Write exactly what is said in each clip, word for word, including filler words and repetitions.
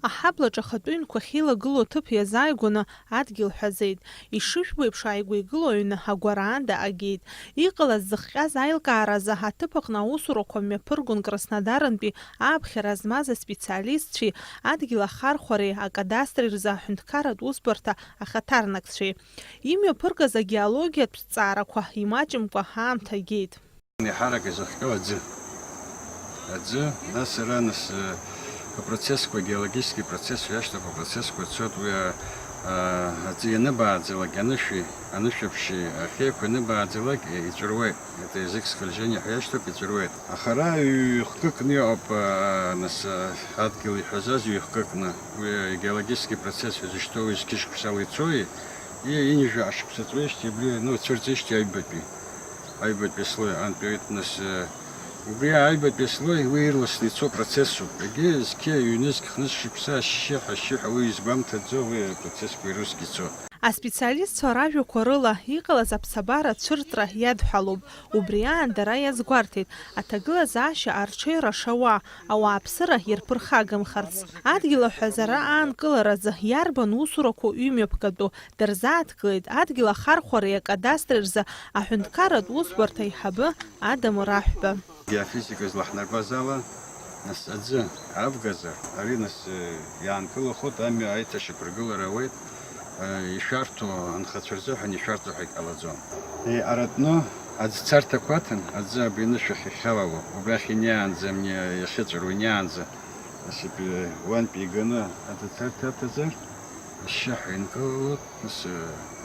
Аҳаблаҿ ахатәы ҩнқәа ахьеилагылоу аҭыԥ иазааигәаны адгьыл ҳәазеит. Ишыжәбо еиԥш, ааигәа игылоу аҩны агәараанда агеит. Иҟалаз зыхҟьаз аилкааразы аҭыԥ аҟны аусурақәа мҩаԥыргон Краснодарынтәи аԥхьара змаз аспециалистцәеи адгьыл ахархәареи акадастри рзы аҳәынҭқарратә усбарҭа ахаҭарнакцәеи. Имҩаԥыргаз агеологиатә ҭҵаарақәа имаҷымкәа аамҭа геит. Еиҳарак изыхҟьо аӡы. Аӡы, нас ара, нас, э, апроцессқәа, геологический процесс ҳәа иашьҭоуп, апроцессқәа цоит, уи, а, а, аӡы ианыбааӡалак, анышәи, анышәаԥшьи, ахьеиқәа ианыбааӡалак, и-, иҵәыруеит. Это язык скольжения ҳәа иашьҭоуп, иҵәыруеит. Аха ара ҩ-хкы кны иҟоуп, а, нас, а, адгьыл иҳәазаз ҩ-хкы кны. Уи агеологический процесс ҳәа зышьҭоу уи зқьышықәсала ицои, и-, ҩынҩажәа шықәса ҵуеижьҭеи убри, ну, цәырҵижьҭеи аҩбатәи. Аҩбатәи слой антәаҩит, нас, э, убри аҩбатәи слой уи ирласны ицо процессуп. Егьи зқьи ҩнызқь хнызқь шықәса ашьшьыҳәа, ашьшьыҳәа уи изгәамҭаӡо, уи апроцессқәа ирусгьы цо. Аспециалистцәа ражәақәа рыла, иҟалаз аԥсабара цәырҵра иадҳәалоуп. Убри аан дара иазгәарҭеит аҭагылазаашьа арҽеира шауа, ауааԥсыра ирԥырхагамхарц. Адгьыл аҳәазара аанкыларазы иарбан усурақәоу имҩаԥгатәу, дырзааҭгылеит адгьыл ахархәареи акадастри рзы аҳәынҭқарратә усбарҭа аиҳабы Адамыр Аҳәба. Геофизика злаҳнарбаз ала, нас аӡы авгазар, ари, нас, э, иаанкылахоит, амҩа аиҭашьақәыргылара ауеит, э, ишәарҭоу анхацәа рзыҳәан ишәарҭоу ҳәа иҟалаӡом. Еиҟаратәны аӡцарҭақәа аҭан, аӡы абри анышәахь иахьалало, убрахь иниаанӡа, амни иахьыҵәыруа иниаанӡа, нас ипи-, уантәи иганы аӡцарҭа аҭазар, ашьшьыҳәа инкылалоит, нас, э,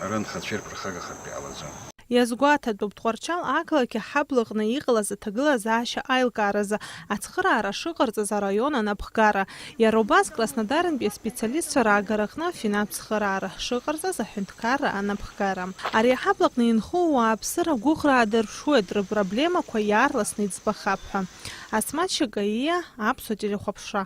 ара анхацәа ирԥырхагахартә иҟалаӡом. Иазгәаҭатәуп, Тҟәарчал ақалақь аҳаблаҟны иҟалаз аҭагылазаашьа аилкааразы ацхыраара шыҟарҵаз араион анапхгара. Иара убас Краснодарынтәи аспециалистцәа раагараҟны афинанстә цхыраара шыҟарҵаз аҳәынҭқарра анапхгара. Ари аҳаблаҟны инхо ауааԥсыра гәыӷра аадырԥшуеит, рыпроблемақәа иаарласны иӡбахап ҳәа. Асмаҭ Шьакаиа, Аԥсуа телехәаԥшра.